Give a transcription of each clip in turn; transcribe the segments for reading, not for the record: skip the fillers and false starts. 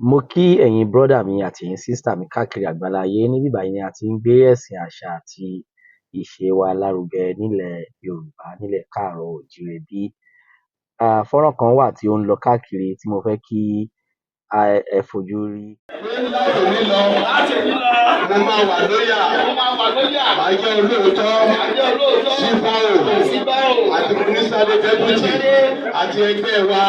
Mo kí ẹ̀yin brother mi àti ẹ̀yin sister mi káàkiri àgbáláyé. Níbí báyìí ni a ti ń gbé ẹ̀sìn, àṣà àti ìṣe wa lárugẹ nílẹ̀ Yorùbá, nílẹ̀ káàárọ̀ oòjíire bí. Fọ́nrán kan wà tí ó ń lọ káàkiri tí mo fẹ́ kí ẹ fojú rí. Láti òní lọ, Láti òní lọ, mo máa wà loyal. Mo máa wà loyal. Màá jẹ́ olóòótọ́ Màá jẹ́ olóòótọ́. sí BAO Sí BAO. àti Monísádé deputy àti ẹgbẹ́ wa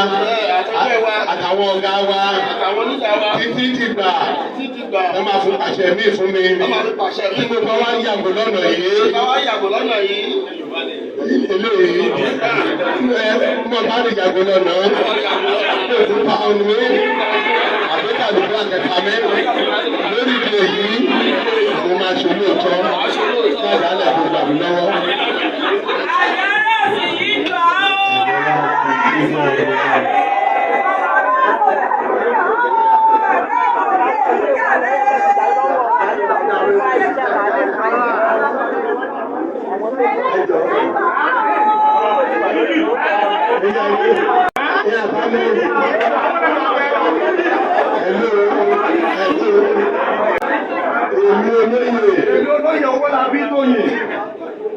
Àti ẹgbẹ́ wa. Àtàwọn ọ̀gá wa Àtàwọn oníjà wa. títí dìgbà Títí dìgbà. Wọ́n máa fún pàṣẹ míì fún mi. Wọ́n máa fi pàṣẹ Tí mo bá wá yàgò lọ́nà yìí, Bá wá yàgò lọ́nà yìí. Eléyìí ẹ mo bá lè yàgò lọ́nà kó tún pa ọ̀nù mi àbí kàlùkù àkẹta mi lórí ìdí èyí, mo máa ṣe olóòótọ́ kí àdálẹ̀ tó gbà mí lọ́wọ́. Àyàrá sì yí gbà ó. Ìyá bá mi. Hello, hello. Èmi olóyè. Èmi olóyè Owólabí Tóyìn.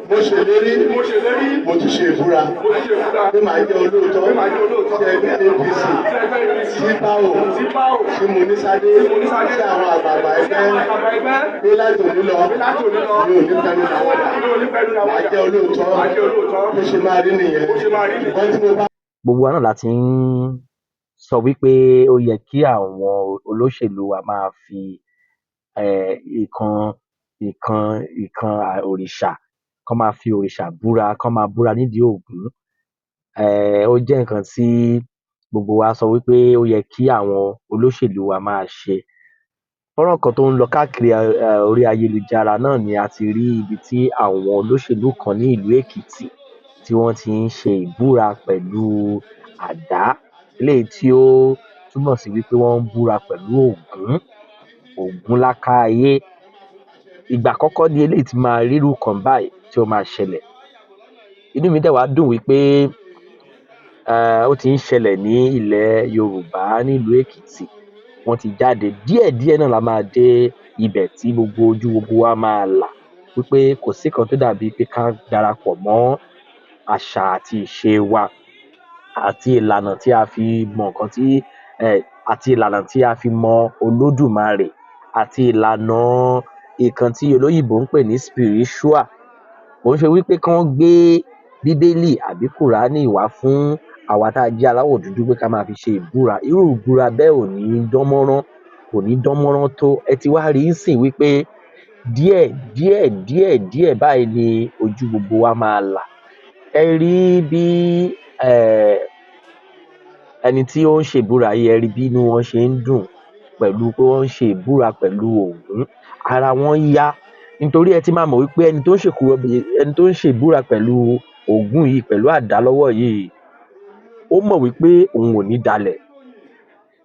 Mo ṣèlérí. Mo ṣèlérí. Mo ti ṣe ìbúra. Mo ti ṣe ìbúra. Pé màá jẹ́ olóòótọ́. Pé màá jẹ́ olóòótọ́. Sí ẹgbẹ́ APC. Sí ẹgbẹ́ APC. Sí BAO. Sí BAO. Sí Monísádé. Monísádé. Sí àwọn àgbààgbà Sí ẹgbẹ́. àwọn àgbààgbà ẹgbẹ́. Pé láti òní lọ. Pé láti òní lọ. Mi ò ní fẹnu làwàdà. Mi ò ní fẹnu làwàdà. Màá jẹ́ olóòótọ́. Màá jẹ́ olóòótọ́. Bó ṣe máa rí nìyẹn. Bó ṣe máa rí nìyẹn. Ṣùgbọ́n tí mo bá Gbogbo wa náà la ti ń sọ wípé ó yẹ kí àwọn olóṣèlú wa máa fi ìkan òrìṣà, kán máa fi òrìṣà búra, kán máa búra nídìí Ògún. Ó jẹ́ nǹkan tí gbogbo wa sọ wípé ó yẹ kí àwọn olóṣèlú wa máa ṣe. Fọ́nrán kan tó ń lọ káàkiri orí ayélujára náà ni a ti rí ibi tí àwọn olóṣèlú kan ní ìlú Èkìtì tí wọ́n ti ń ṣe ìbúra pẹ̀lú àdá, eléyìí tí ó túmọ̀ sí wípé wọ́n ń búra pẹ̀lú Ògún, Ògún lákáayé. Ìgbà àkọ́kọ́ ni eléyìí tí máa rí irú nǹkan báyìí tí ó máa ṣẹlẹ̀. Inú mi dẹ̀ wá dùn wípé ó ti ń ṣẹlẹ̀ ní ilẹ̀ Yorùbá, nílùú Èkìtì. Wọ́n ti jáde díẹ̀díẹ̀ náà la máa dé ibẹ̀ tí gbogbo ojú gbogbo wa máa là wípé kò sí nǹkan tó dàbí pé ká darapọ̀ mọ́ àṣà àti ìṣe wa àti ìlànà tí a fi mọ nǹkan tí àti ìlànà tí a fi mọ Olódùmarè àti ìlànà nǹkan tí olóyìnbó ń pè ní spiritual. Kò ń ṣe wípé kán gbé Bíbélì àbí Kùránì wá fún àwa tá a jẹ́ aláwọ̀ dúdú pé ká máa fi ṣe ìbúra. Irú ìbúra bẹ́ẹ̀ ò ní dán mọ́rán, kò ní dán mọ́rán tó. Ẹ ti wá rí ńsìn wípé díẹ̀ díẹ̀ díẹ̀ díẹ̀ báyìí ni ojú gbogbo wa máa là. Ẹ rí bí ẹni tí ó ń ṣe ìbúra yìí, ẹ rí bí inú wọn ṣe ń dùn pẹ̀lú pé wọ́n ń ṣe ìbúra pẹ̀lú Ògún. Ara wọn yá nítorí ẹ ti máa mọ̀ wípé ẹni tó ń ṣe ìbúra pẹ̀lú Ògún yìí, pẹ̀lú àdá lọ́wọ́ yìí, ó mọ̀ wípé òun ò ní dalẹ̀,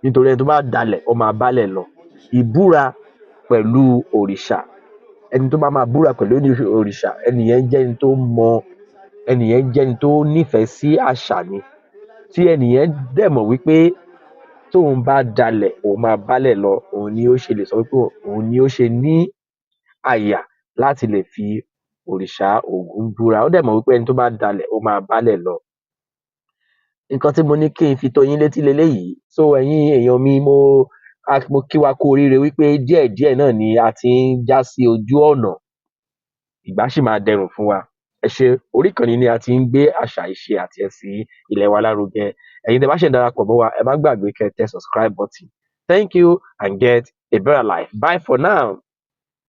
nítorí ẹni tó bá dalẹ̀, ó máa bálẹ̀ lọ. Ìbúra pẹ̀lú òrìṣà, ẹni tó bá máa búra pẹ̀lú òrìṣà, ẹni yẹn jẹ́ ẹni tó mọ, ẹni yẹn jẹ́ ẹni tó nífẹ̀ẹ́ sí àṣà ni, tí ẹni yẹn dẹ̀ mọ̀ wípé tóun bá dalẹ̀, òun máa bálẹ̀ lọ. Òun ni ó ṣe lè sọ wípé òun ni ó ṣe ní àyà láti lè fi òrìṣà Ògún búra. Ó dẹ̀ mọ̀ wípé ẹni tó bá dalẹ̀, ó máa bálẹ̀ lọ. Nǹkan tí mo ní kí n fi tó yín létí leléyìí. So ẹ̀yin èèyàn mi, mo kí wa kú oríire wípé díẹ̀díẹ̀ náà ni a ti ń já sí ojú ọ̀nà. Ìgbà sì máa dẹrùn fún wa. Ẹ ṣé. Orí ìkànnì ni a ti ń gbé àṣà, ìṣe àti ẹ̀sìn ilẹ̀ wa lárugẹ. Ẹ̀yin tẹ́ bá ṣẹ̀ ń darapọ̀ mọ́ wa, ẹ má gbàgbé kẹ́ ẹ tẹ subscribe button. Thank you and get a better life. Bye for now.